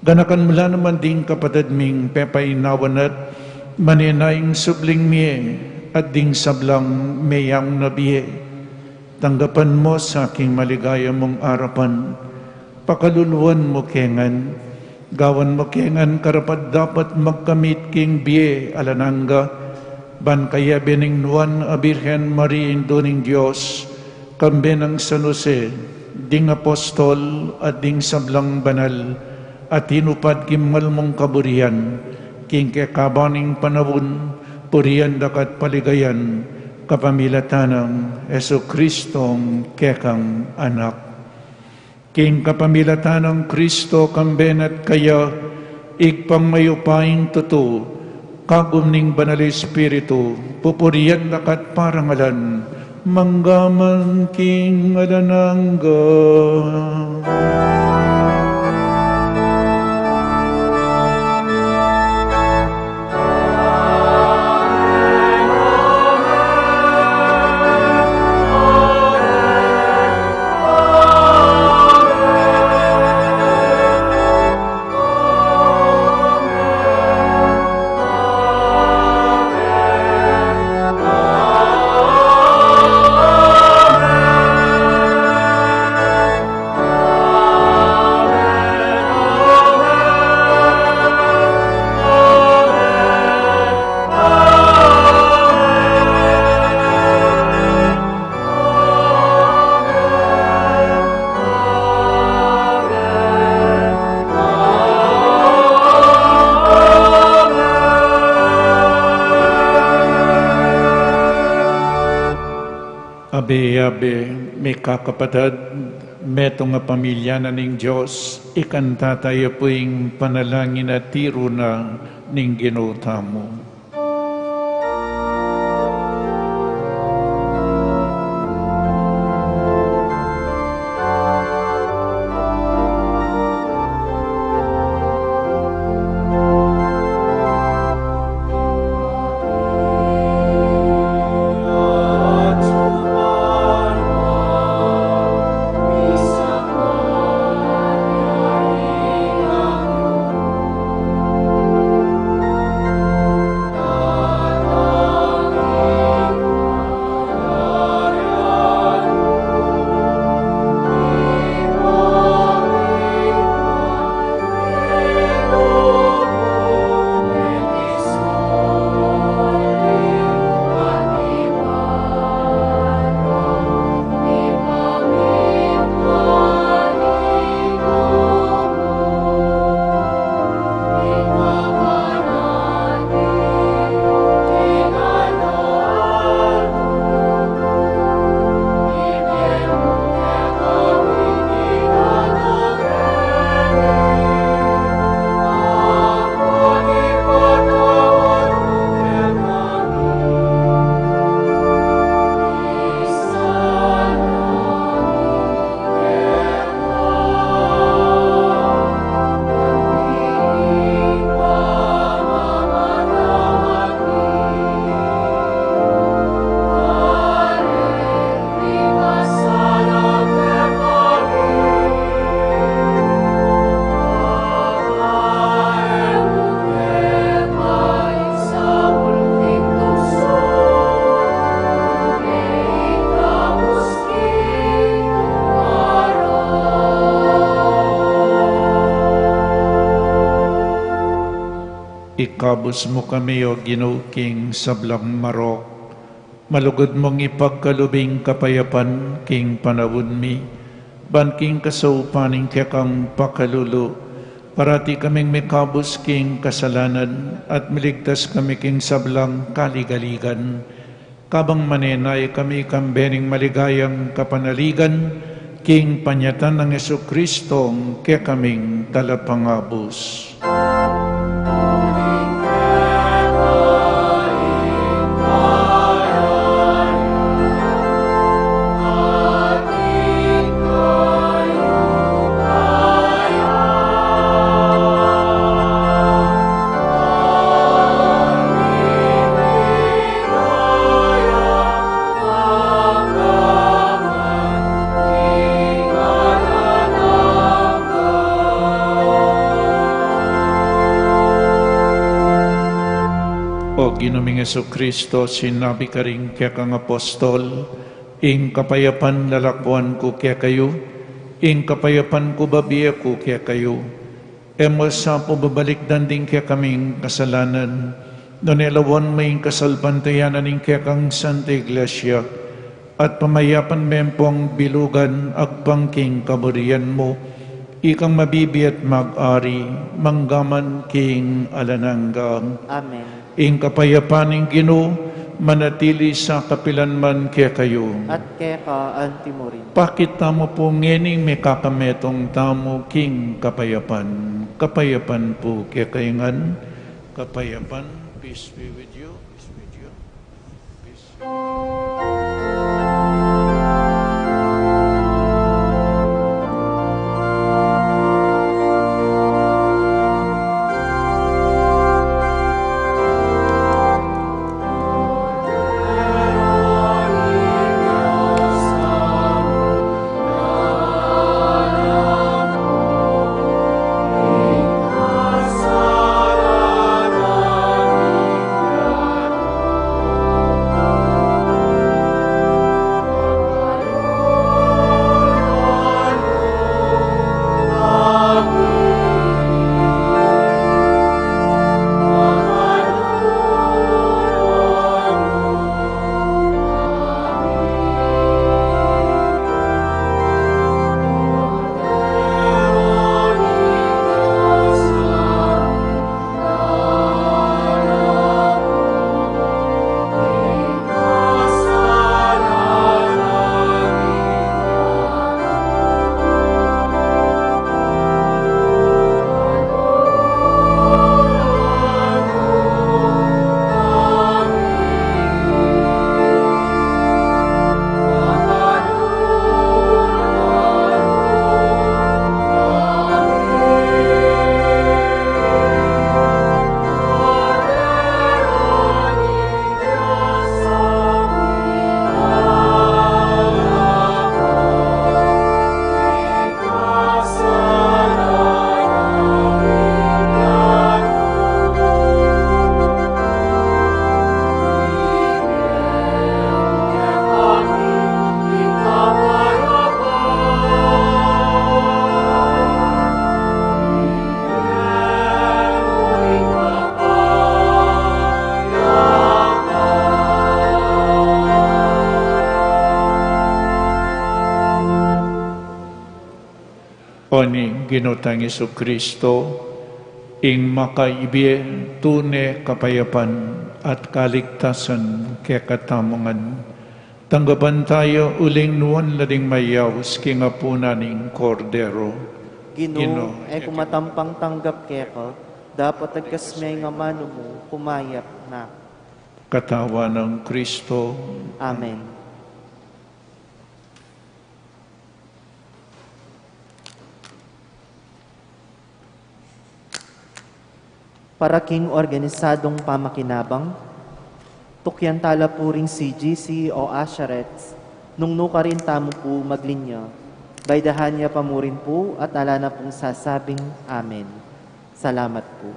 Ganakan mu la naman ding kapatad ming pepainawan at manenaya ing subling mie, at ding sablang meyaun na bie. Tanggapan mu sa king maligaya mung arapan. Pakaluluan mu ke ngan, gawan mu ke ngan karapat-dapat magkamit king bie alang angga, ban kayabe ning Nuan a Birhen Maria, Indu ning Dios, kambe nang San Jose, ding apostol at ding sablang banal a tinupad king mal mung kaburian, king kekaban ning panaun, purian da ka at paligayan, kapamilatan nang Jesucristong kekang Anak. King kapamilatan nang Kristo, kambe na at kaya, Ibpang mayupayang tutu, kagum ning Banal Espiritu, pupurian da ka at parangalan, mangga man king alang angga. Abe-abe, mikakapatad, metung a pamilya na ning Dios, ikanta taya pu ing panalangin a tiru na ning Ginu tamu. Kabus mu kami, O Ginu, king sablang marok. Malugud mung ipagkalub ing kapayapan king panaun mi, ban king kasaupan ning kekang pakalulu, parati kaming mikabus king kasalanan at miligtas kami king sablang kaligaligan. Kabang manenaya kami kambe ning maligayang kapanaligan, king panyatang nang Jesucristo, kekaming talapangabus. O Ginu ming Jesucristo, sinabi karing kekang apostol, ing kapayapan lalakwan ku kekayu, ing kapayapan ku babie ku kekayu. E mu sa pu babalikdan ding kekaming kasalanan, nune lawan mu ing kasalpantayanan ning kekang Santa Iglesia, at pamayapan me pung bilugan agpang king kaburian mu, ikang mabibie at mag-ari, mangga man king alang angga. Amen. Ing kapayapan ning Ginu, manatili sa kapilan man kekayu. At keka anti mu rin. Pakit tamu pu ngening mikakametung tamu king kapayapan. Kapayapan pu kekayu ngan. Kapayapan, peace be with you. Peace be with you. Peace. O ning Ginu tang Jesucristo, ing makaibie tune kapayapan at kaligtasan kekatamu ngan. Tanggapan taya uling nuan la ding mayaus king apunan ning Kordero. Ginu, Ginu, e ku matampang tanggap keka, dapot agkas me ing amanu mu, kumayap na. Katawan nang Kristo. Amen. Para king organisadong pamakinabang, tukyan tala pu ring C G C o usherettes, nung nukarin tamu pu maglinya, baydahan ya pa mu rin pu at ala na pung sasabing amen. Salamat pu.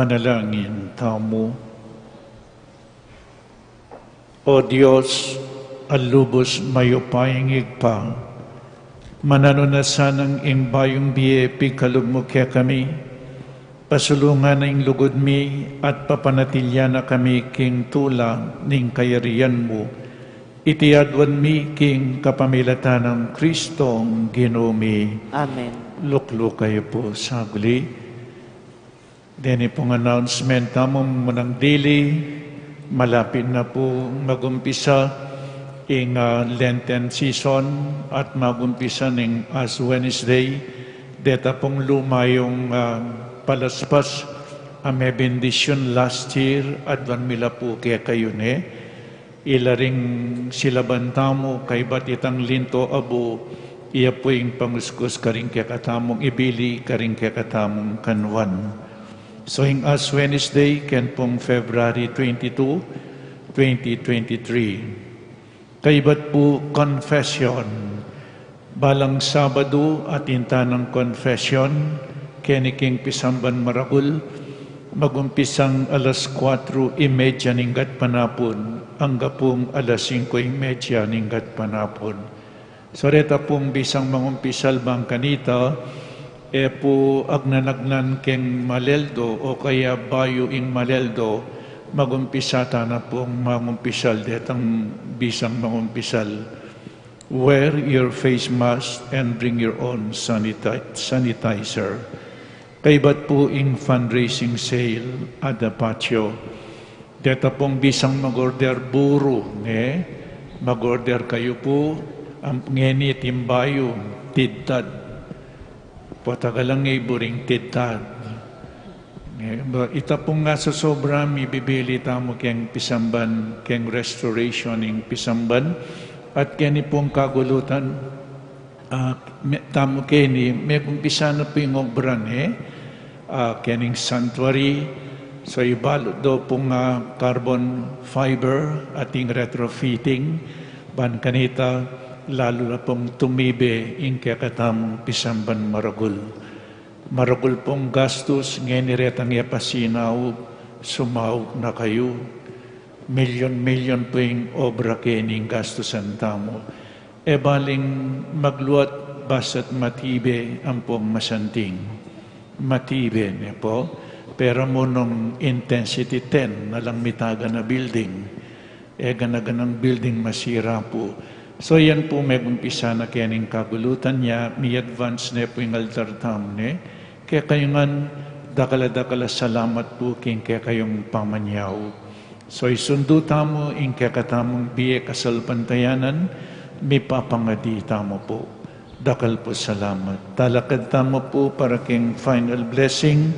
Manalangin tamu. O Dios, a lubus mayupayang Ibpa, mananu na sanang ing bayung bie pigkalub mu kekami, pasulungan na ing lugud mi at papanatilian na kami king tula ning kayarian mu. Iti aduan mi king kapamilatan nang Kristong Ginu mi. Amen. Lukluk kayu pu saglit. Deni pung announcement tamu munang dili, malapit na pu magumpisa ing, ah, Lenten season at magumpisa ning Ash Wednesday. Deta pung lumayung, ah, palaspas a mebendisyon last year, aduan mi la pu kekayu ne. Ila ring silaban tamu kaybat itang linto abu, iya pu ing panguskus karing kekatamung ibili, karing kekatamung kanuan. So ing Ash Wednesday, ken pung February twenty-two, twenty twenty-three. Kaybat pu confession. Balang Sabadu atin tanang confession, keni king pisamban maragul, magumpisang alas kuatro y media ning gatpanapun, angga pung alas singko y media ning gatpanapun. So reta pung bisang mangumpisal bang kanita, e pu agnanagnan keng maleldo o kaya bayu ing maleldo, magumpisa tana pung mangumpisal detang bisang mangumpisal. Wear your face mask and bring your own saniti-, sanitizer. Kaybat pu ing fundraising sale at the patio. Deta pung bisang mag-order buru, ne? Mag-order kayu pu, am-, ngeni timbayu, tidtad. Potagalang e buring tidtad. Eh, ba, ita pung asosobra mibibili tamu keng pisamban, keng restoration ing pisamban, at keni pung kagulutan, ah, me-, tamu keni, megumpisa na pu ing obra ne, ah, kening sanctuary, so ibalut do pung, ah, carbon fiber at ing retrofitting, ban kanita, lalu na pung tumibe ing kekatamung pisamban maragul. Maragul pung gastus, ngeni retang e pa sinaup, sumaup na kayu. Milyon-milyon pu ing obra keni ing gastusan tamu. E baling magluat basta't matibe ampong masanting. Matibe, ne pu? Pero mu nung intensity ten na lang mitagan a building. E gana-ganang building masira pu. So yan pu megumpisa na kening kagulutan ya, mi-advance ne pu ing altar tamu ne. Kekayu ngan, dakal a dakal a salamat pu king kekayung pamanyaup. So isundu tamu ing kekatamung bie kasalpantayanan, mipapangadi tamu pu. Dakal pu salamat. Talakad tamu pu para king final blessing.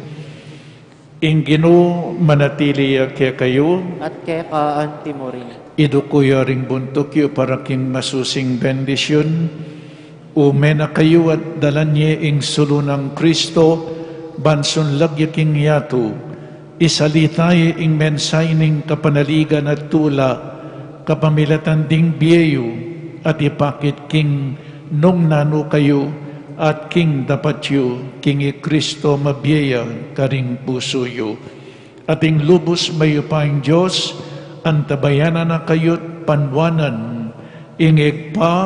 Ing Ginu manatili ya kekayu. At keka anti mu rin. Iduku ya ring buntuk yu para king masusing bendisyun. Ume na kayu at dalan ye ing sulu nang Kristo, ban sunlag ya king yatu. Isalita ye ing mensahe ning kapanaligan at tula, kapamilatan ding bie yu, at ipakit king nung nanu kayu, at king dapat yu, king i Kristo mabie ya karing pusu yu. At ing lubus mayupayang Dios, antabayanan na kayu't panuanan, ing Ibpa,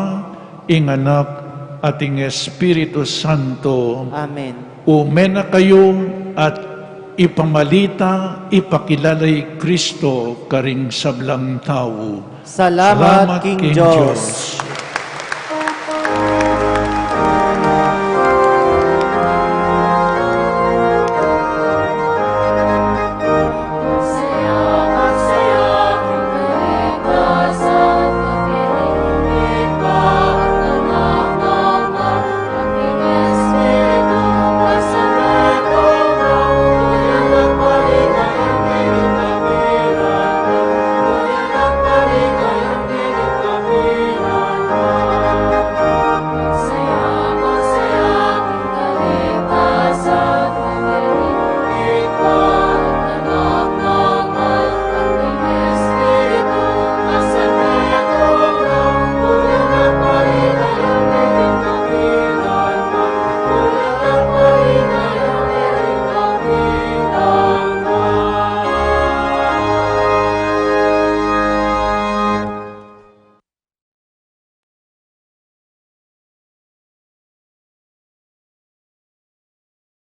ing Anak, at ing Espiritu Santo. Amen. Ume na kayu at ipamalita, ipakilala i Kristo karing sablang tau. Salamat king Dios.